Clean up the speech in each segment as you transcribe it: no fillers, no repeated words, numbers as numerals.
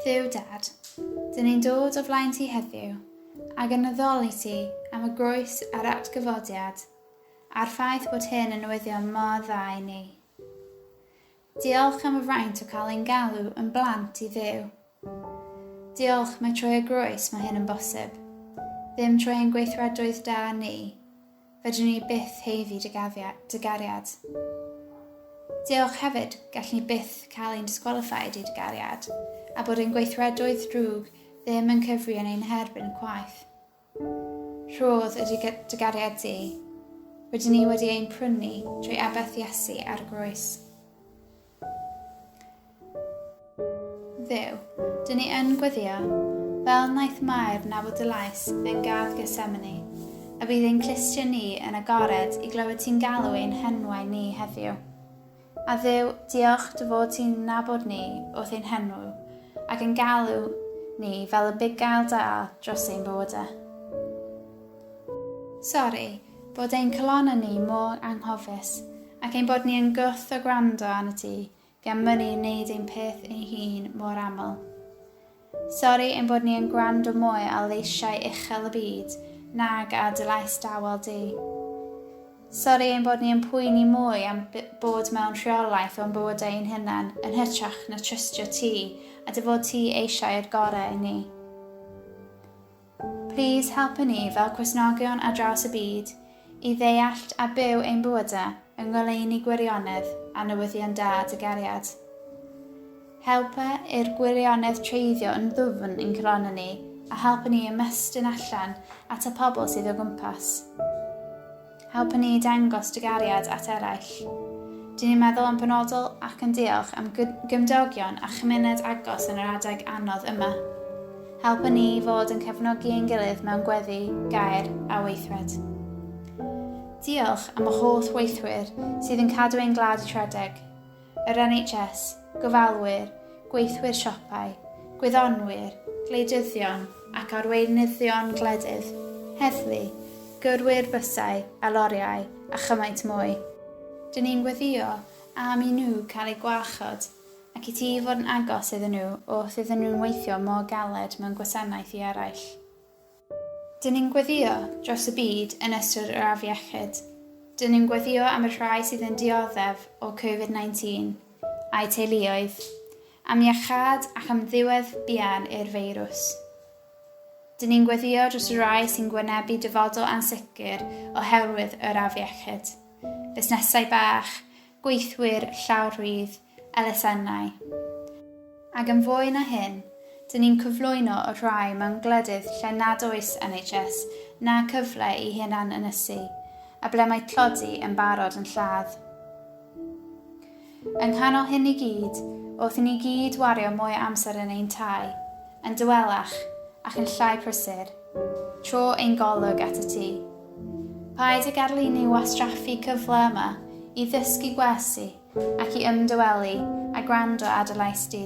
Dduw Dad, dyn ni'n dod o flaen ti heddiw ac yn addoli ti am y groes a'r atgyfodiad a'r ffaith bod hyn yn newyddion mor dda i ni. Diolch am y fraint o cael ein galw yn blant i Dduw. Diolch mae trwy y groes mae hyn yn bosib. Ddim trwy ein gweithredoedd da ni, fedrwn ni byth heiddi dy, dy gariad. Diolch hefyd, gallwn ni byth cael ein disqualified i dy gariad, a bod ein gweithredoedd drwg ddim yn cyfri yn ein herbyn chwaith. Rhodd ydy dy gariad di. Rydyn ni wedi ein prynu trwy aberth Iesu ar y groes. Dduw, dyn ni yn gweddio, fel wnaeth Mair nabod dy lais yn gardd Gethsemane, a bydd ein clustiau ni yn agored i glywed ti'n galw ein henwau ni heddiw. A Dduw, diolch dy fod ti'n nabod ni wrth ein henw ac yn galw ni fel y bugail da dros ein bywydau. Sori bod ein calonnau ni mor anghofus ac ein bod ni yn gwrth o gwrando arno ti gan mynnu wneud ein peth ein hun mor aml. Sori ein bod ni yn gwrando mwy ar leisiau uchel y byd nag ar dy lais dawel di. Sori ein bod ni yn poeni mwy am bod mewn rheolaeth o'n bywydau ein hunain yn hytrach na trystio ti a dy fod ti eisiau yr gorau i ni. Plîs helpa ni fel Cristnogion ar draws y byd i ddeallt a byw ein bywydau yng ngoleuni gwirionedd a newyddion da dy gariad. Helpa i'r gwirionedd treiddio yn ddwfn i'n calonnau ni a helpa ni ymestyn allan at y pobl sydd o gwmpas. Helpa ni i dangos dy gariad at eraill. Dyn ni'n meddwl yn benodol ac yn diolch am gymdogion a chymuned agos yn yr adeg anodd yma. Helpa ni i fod yn cefnogi ein gilydd mewn gweddi, gair a weithred. Diolch am y holl weithwyr sydd yn cadw ein gwlad i rhedeg. yr NHS, gofalwyr, gweithwyr siopau, gwyddonwyr, gwleidyddion ac arweinyddion gwledydd, heddlu, gyrwyr bysau a loriau a chymaint mwy. Dyn ni'n gweddïo am i nhw cael eu gwarchod ac i ti fod yn agos iddyn nhw wrth iddyn nhw'n weithio mor galed mewn gwasanaeth i eraill. Dyn ni'n gweddïo dros y byd yn ystod yr afiechyd. Dyn ni'n gweddïo am y rhai sydd yn dioddef o Covid-19 a'u teuluoedd, am iachâd ac am ddiwedd buan i'r feirws. Dyn ni'n gweddïo dros y rhai sy'n gwynebu dyfodol ansicr oherwydd yr afiechyd, busnesau bach, gweithwyr llawrydd, elusennau. Ac yn fwy na hyn, dyn ni'n cyflwyno y rhai mewn gwledydd lle nad oes NHS na cyfle i hunan ynysu, a ble mae tlodi yn barod yn lladd. Yng nghanol hyn i gyd, wrth i ni gyd wario mwy o amser yn ein tai, yn dawelach ac yn llai prysur, tro ein golwg at y tŷ. Paid â gadael i ni wastraffu cyfle yma i ddysgu gwersi ac i ymdawelu a gwrando ar dy lais di.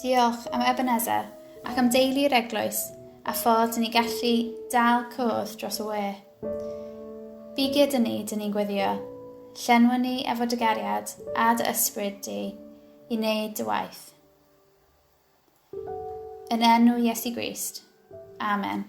Diolch am Ebenezer ac am deulu'r eglwys a ffordd dyn ni gallu dal cwrdd dros y we. Bu gyda ni, dyn ni'n gweddio. Llenwa ni efo dy gariad a dy ysbryd di i wneud dy waith. Yn enw Iesu Grist. Amen.